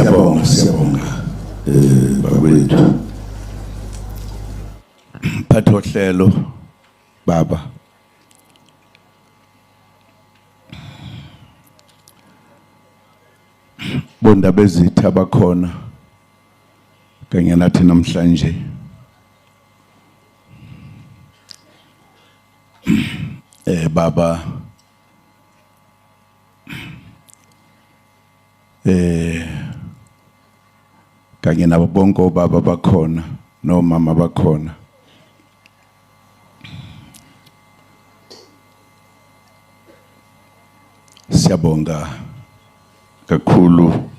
Siyabonga, siyabonga bakwethu. Mphathi wohlelo baba. Bondaba ezitha abakhona kanye nathi namhlanje. Baba kanye nabo bonke obaba bakhona nomama bakhona. Siyabonga kakhulu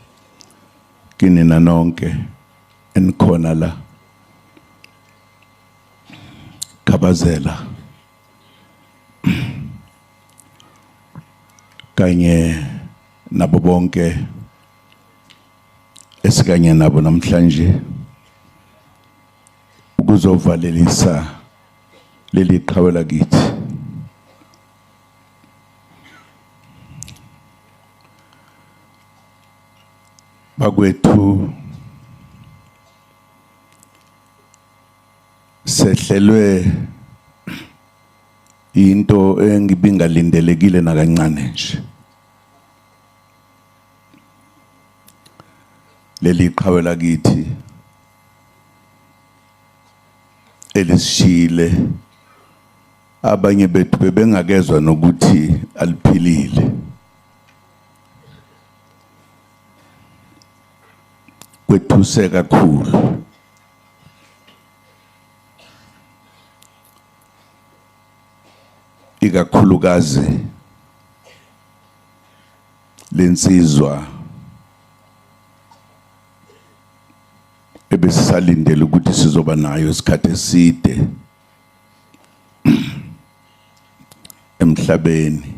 kinina nonke enikhona la. Khabazela kanye nabo bonke esikanye nabo namhlanje ukuzovalelisa leli qhawe lakithi. Bakwethu, sehlelwe into engibingalindelekile nakancane nje. Leli qhawe lakithi elisishile, abanye bethu bebengakezwa nokuthi aliphilile. Kwethuse kakhulu. Ikakhulukazi lensizwa ebesisalindele ukuthi sizoba nayo isikhathi eside emhlabeni.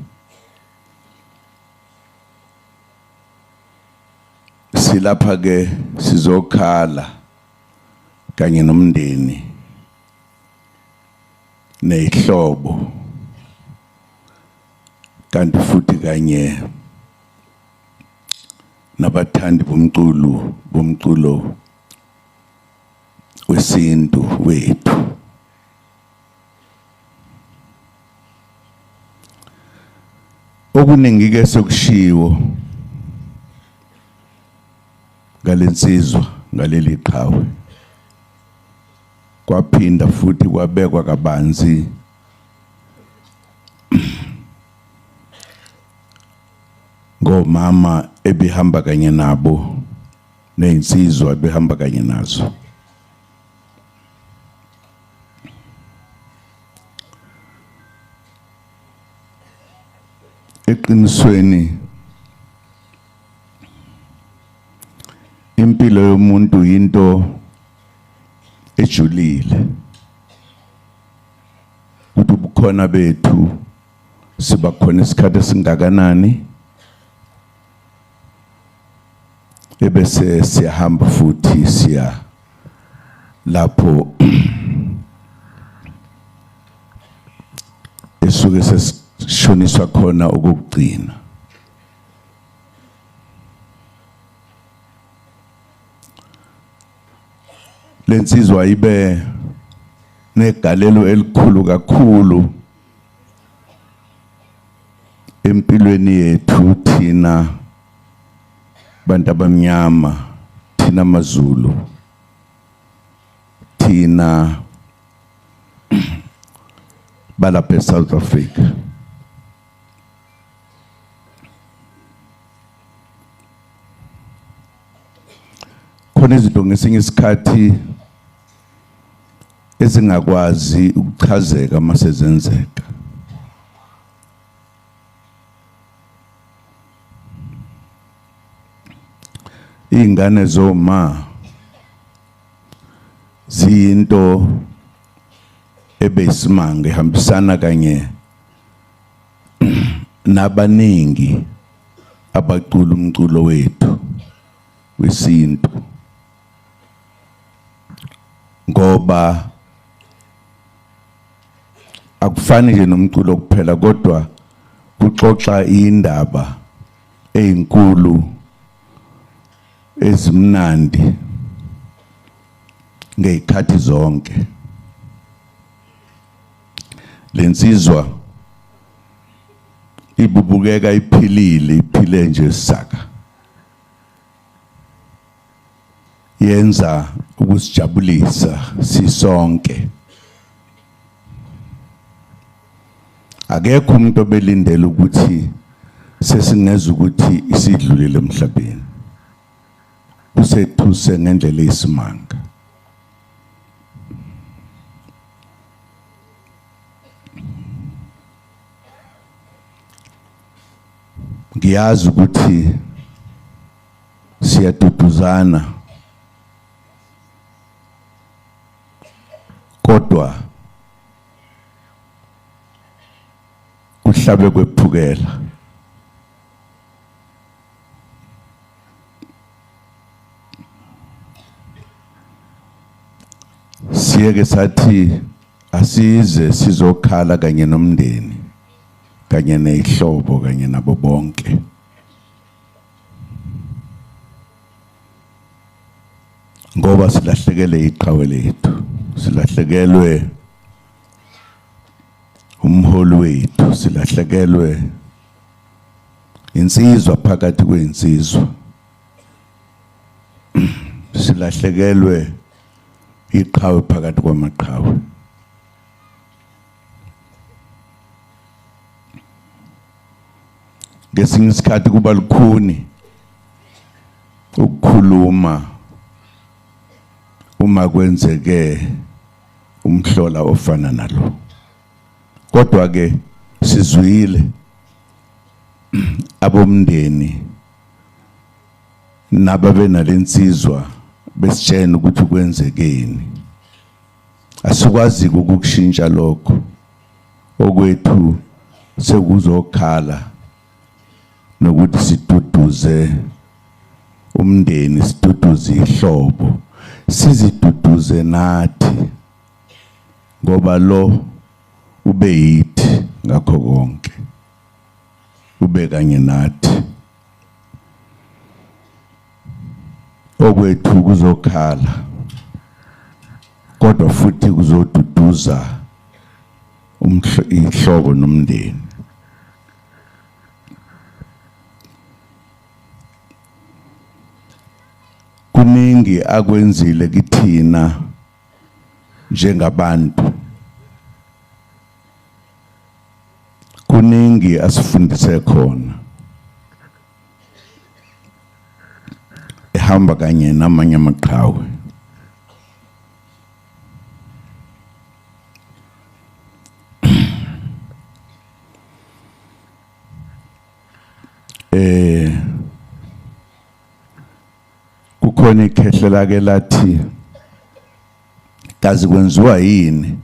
Silapha ke sizokhala kanye nomndeni nehlobo, kanti futhi kanye nabathandi bomculo wesintu wethu. Okuningi ke sokushiwo ngalensizwa, ngaleli qhawe, kwaphinda futhi kwabekwa kabanzi ngomama ebihamba kanye nabo nezinsizwa ebihamba kanye nazo. Eqinisweni impilo yomuntu into ejulile, ukuthi ubukhona bethu siba khona isikhathi esingakanani ebese siyahamba futhi siya lapho esuke sesishoniswa khona ukugcina. Lensizwa ibe negalelo elikhulu kakhulu empilweni yethu thina bantu abamnyama, thina maZulu, thina balapha eSouth Africa. Khona izinto ngesinye isikhathi ezingakwazi ukuchazeka masezenzeka. Iy'ngane zoma ziyinto ebeyisimanga ihambisana kanye nabaningi abacula umculo wethu wesintu, ngoba akufani nje nomculo kuphela, kodwa kuxoxa indaba ezinkulu Ezimnandi ngezikhathi zonke. Lensizwa ibubukeka iphilile, iphile nje saka. Yenza ukusijabulisa sisonke. Akekho umuntu obelindele ukuthi sesingeza ukuthi isidlulile emhlabeni. Kusethuse ngendlela eyisimanga. Ngiyazi ukuthi siyaduduzana, kodwa kuhlabe kwephukela. Siyeke sathi asize sizokhala kanye nomndeni, kanye nezihlobo, kanye nabo bonke. Ngoba silahlekele iqhawe lethu, silahlekelwe umholi wethu, silahlekelwe insizwa phakathi kwezinsizwa, silahlekelwe iqhawe phakathi kwamaqhawe. Ngesinye isikhathi kuba lukhuni ukukhuluma uma kwenzeke umhlola ofana nalo, kodwa ke sizwile abomndeni nababe nalensizwa besitshena ukuthi kwenzekeni. Asikwazi ukukushintsha lokho, okwethu sekuzokhala nokuthi siduduze umndeni, siduduze ihlobo, siziduduze nathi, ngoba lo ube yithi ngakho konke, ube kanye nathi. Okwethu kuzokhala, kodwa futhi kuzoduduza ihlobo nomndeni. Kuningi akwenzile kithina njengabantu, kuningi asifundise khona, ehamba kanye namanye amaqhawe. Kukhona ikhehle lake lathi kazi kwenziwa yini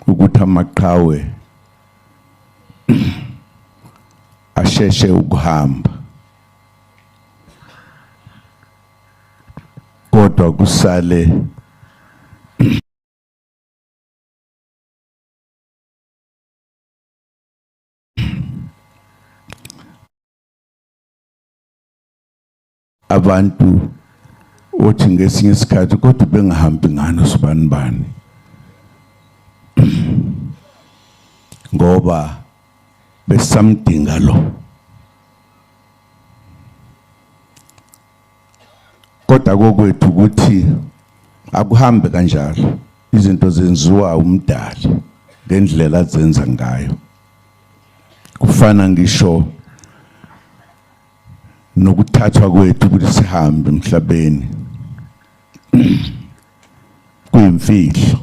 ukuthi amaqhawe asheshe ukuhamba, kodwa kusale abantu othi ngesinye isikhathi kodwa bengahambi ngani usibani bani, ngoba besamdinga lo. Kodwa kokwethu ukuthi akuhambe kanjalo, izinto zenziwa umdali ngendlela azenza ngayo. Kufana ngisho nokuthathwa kwethu ukuthi sihambe emhlabeni kuyimfihlo.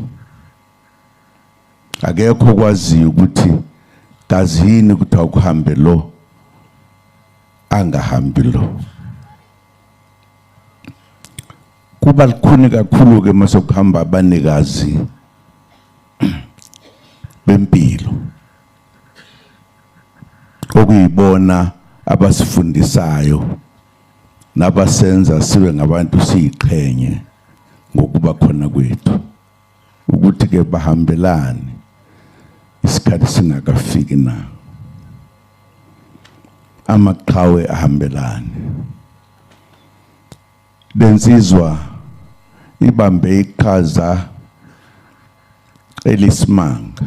Akekho okwaziyo ukuthi kazi yini ukuthi akuhambe lo, angahambi lo. Kuba lukhuni kakhulu ke mase kuhamba abanikazi bempilo, okuyibona abasifundisayo nabasenza sibe ngabantu siyiqhenye ngokuba khona kwethu, ukuthi ke bahambelane isikhathi singakafiki na. Amaqhawe ahambelane. Lensizwa ibambe iqhaza elisimanga.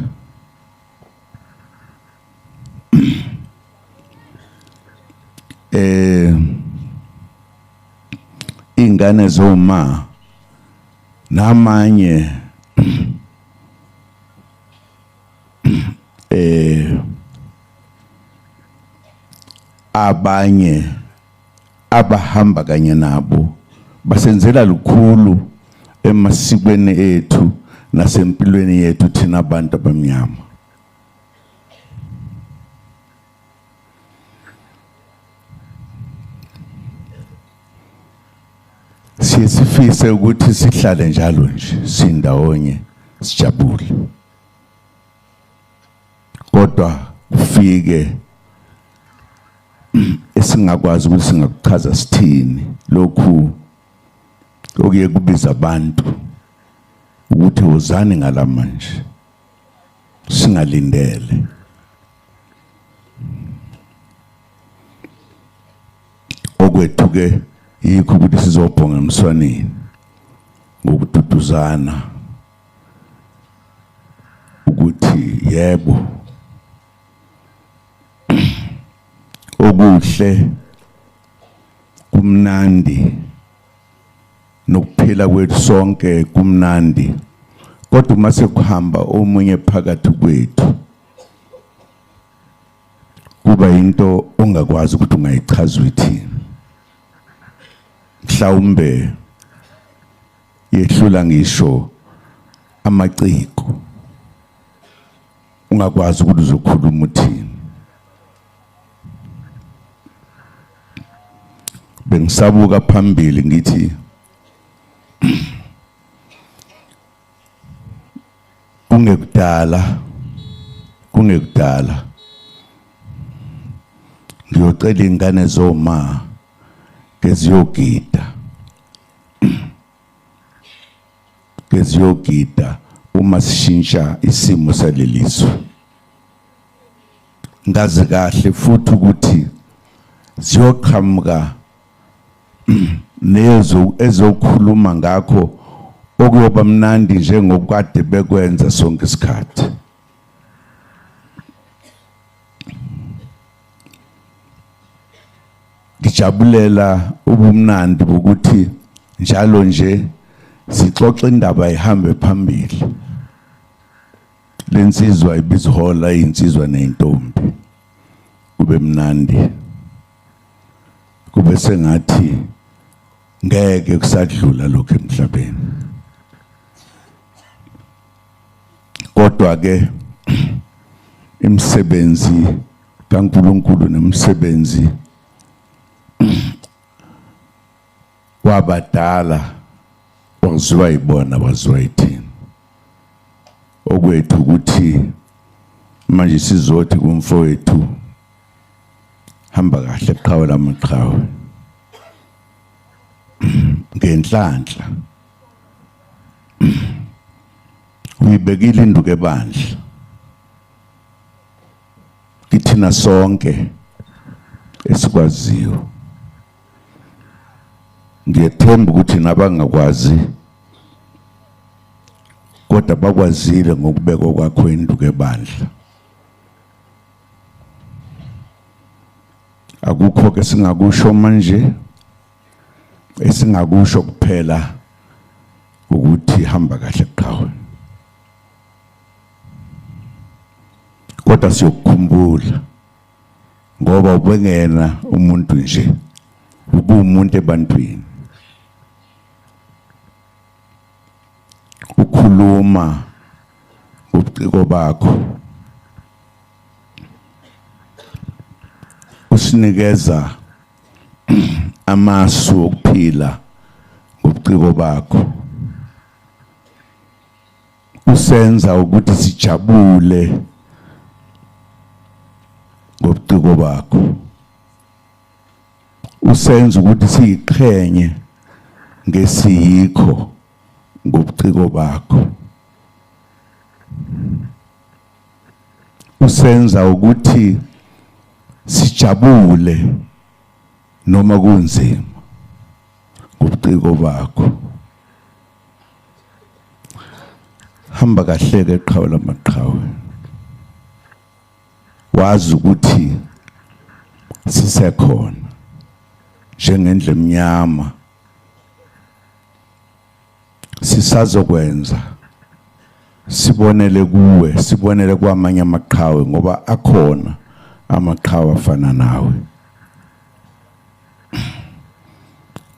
Ingane zoma namanye abanye abahamba kanye nabo basenzela lukhulu emasikweni ethu nasempilweni yethu thina abantu abamnyama. Siye sifise ukuthi sihlale njalo nje sindawonye sijabule, kodwa kufike esingakwazi ukuthi singakuchaza sithini lokhu okuye kubiza abantu ukuthi wozani ngalamanje singalindele. Okwethu ke yikho ukuthi sizobhonga emswaneni ngokududuzana ukuthi yebo okuhle kumnandi nokuphila kwethu sonke kumnandi, kodwa uma sekuhamba omunye phakathi kwethu kuba into ongakwazi ukuthi ungayichaza uyithini. Mhlawumbe yehlula ngisho amaciko, ungakwazi ukuthi uzokhuluma uthini. Bengisabuka phambili ngithi kungekudala, kungekudala ngiyocela ingane zoma keziyogida, keziyogida uma sishintsha isimo salelizwe. Ngazi kahle futhi ukuthi ziyoqhamuka nezo ezokhuluma ngakho okuyoba mnandi njengokade bekwenza sonke isikhathi. Ngijabulela ubumnandi bokuthi njalo nje sixoxe indaba ihambe phambili. Lensizwa ibizihola insizwa nezintombi, kube mnandi, kube sengathi ngeke kusadlula lokho emhlabeni. Kodwa ke imisebenzi kaNkuluNkulu nomsebenzi wabadala waziwa yibona, waziwa yithina. Okwethu ukuthi manje sizothi kumfowethu hamba kahle qhawe lamaqhawe ngenhlanhla uyibekile induku ebandla kithina sonke esikwaziyo. Ngiyethemba ukuthi nabangakwazi kodwa bakwazile ngokubekwa kwakho induku ebandla. Akukho ke singakusho manje, esingakusho kuphela ukuthi hamba kahle qhawe, kodwa siyokukhumbula ngoba ubengena umuntu nje, ubuwumuntu ebantwini, ukhuluma ngobuciko bakho, usinikeza amasu okuphila ngobuciko bakho, usenza ukuthi sijabule ngobuciko bakho, usenza ukuthi siyiqhenye ngesiyikho ngobuciko bakho, usenza ukuthi sijabule noma kunzima. Ngobuciko bakho. Hamba kahle ke qhawe lamaqhawe. Wazi ukuthi sisekhona njengendle emnyama sisazokwenza sibonele kuwe sibonele kwamanye amaqhawe ngoba akhona amaqhawe afana nawe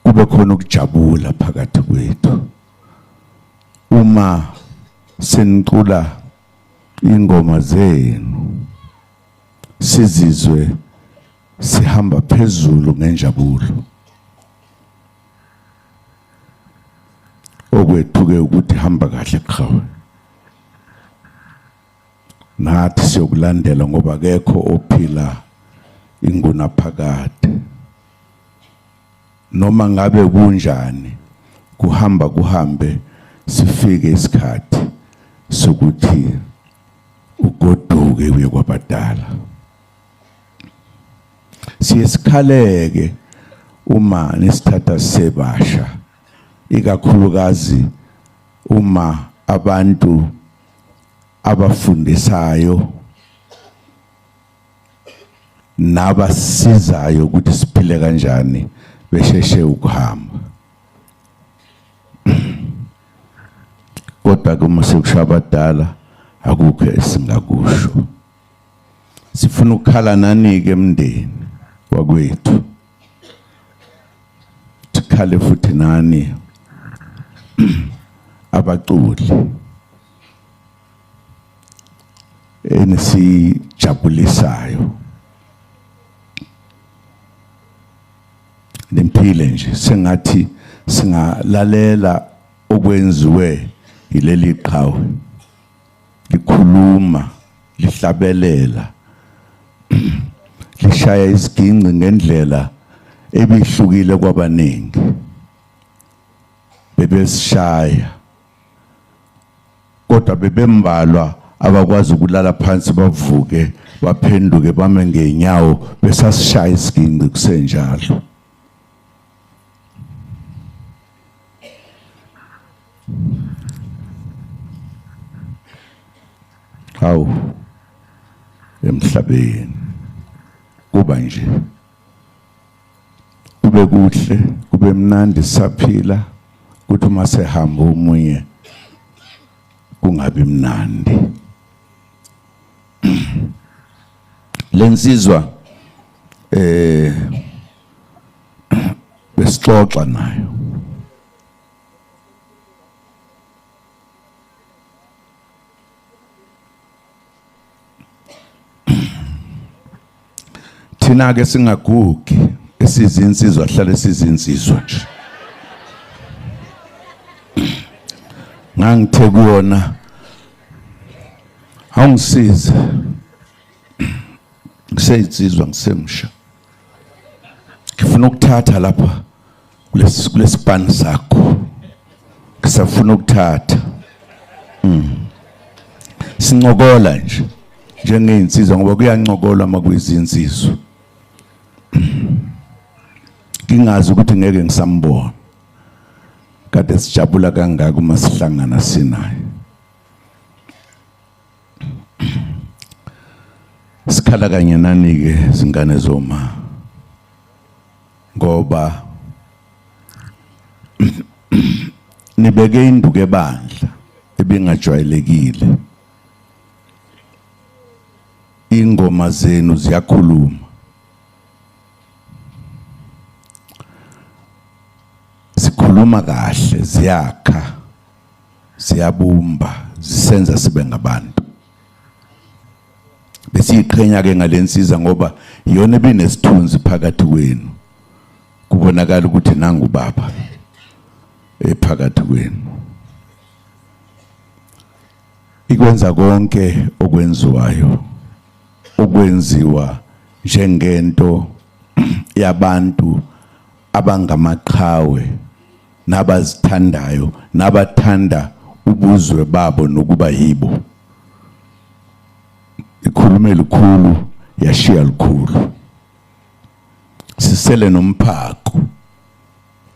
kube khona ukujabula phakathi kwethu uma senicula ingoma zenu sizizwe sihamba phezulu ngenjabulo okwethu-ke ukuthi hamba kahle qhawe nathi siyokulandela ngoba akekho ophila ingunaphakade noma ngabe kunjani kuhamba kuhambe sifike isikhathi sokuthi ugoduke uye kwabadala siye sikhaleke uma nisithatha sebasha ikakhulukazi uma abantu abafundisayo nabasizayo ukuthi siphile kanjani besheshe ukuhamba kodwa ke uma sekusho abadala akukho esingakusho sifuna ukukhala nani-ke emndeni wakwethu sikhale futhi nani abaculi enisijabulisayo nimphile nje sengathi singalalela okwenziwe yileli qhawe likhuluma lihlabelela lishaya isiginci ngendlela ebihlukile kwabaningi bebesishaya kodwa bebembalwa abakwazi ukulala phansi bavuke baphenduke bame ngenyawo besasishaya isiginci kusenjalo Hawu emhlabeni kuba nje kube kuhle kube mnandi saphila kuthi uma sehamba omunye kungabi mnandi lensizwa eh besixoxa nayo thina ke singagugi esizinsizwa hlale sizinsizwa nje ngangithe kuyona awungisize ngiseyinsizwa ngisemsha ngifuna ukuthatha lapha kulesi kulesipani sakho ngisafuna ukuthatha mm. Sincokola nje njengey'nsizwa ngoba kuyancokolwa uma kuyizinsizwa ngingazi ukuthi ngeke ngisambona kade sijabula kangaka uma sihlangana sinaye sikhala kanye nani-ke zingane zoma ngoba nibeke induku ebandla ebingajwayelekile ingoma zenu ziyakhuluma zikhuluma kahle ziyakha ziyabumba zisenza sibe ngabantu besiyiqhenya ke ngalensiza ngoba iyona ebinesithunzi phakathi kwenu kubonakala ukuthi nangu baba ephakathi kwenu ikwenza konke okwenziwayo okwenziwa njengento yabantu abangamaqhawe nabazithandayo nabathanda ubuzwe babo nokuba yibo ikhulume lukhulu yashiya lukhulu sisele nomphako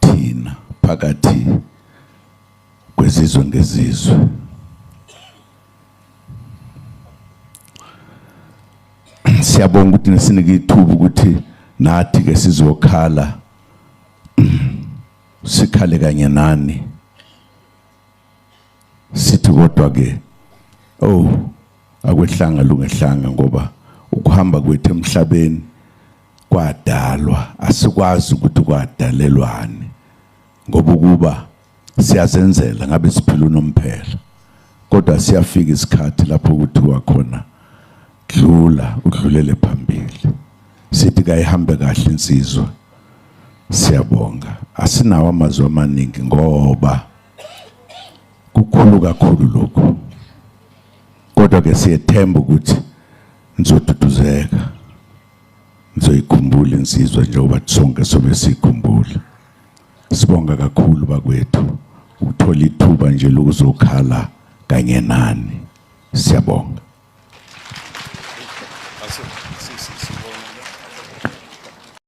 thina Phakathi kwezizwe ngezizwe. Siyabonga ukuthi nisinike ithuba ukuthi nathi ke sizokhala, sikhale kanye nani. Sithi kodwa ke, oh, akwehlanga lungehlanga, ngoba ukuhamba kwethu emhlabeni kwadalwa, asikwazi ukuthi kwadalelwani, ngoba ukuba siyazenzela ngabe siphila unomphela. Kodwa siyafika isikhathi lapho kuthiwa khona dlula, udlulele phambili. Sithi kayihambe kahle insizwa. Siyabonga, asinawo amazwi amaningi ngoba kukhulu kakhulu lokhu, kodwa ke siyethemba ukuthi nizoduduzeka, nizoyikhumbula insizwa njengoba sonke sobe siyikhumbula. Sibonga kakhulu bakwethu ukuthola ithuba nje lokuzokhala kanye nani. Siyabonga. Aso, si, si, si.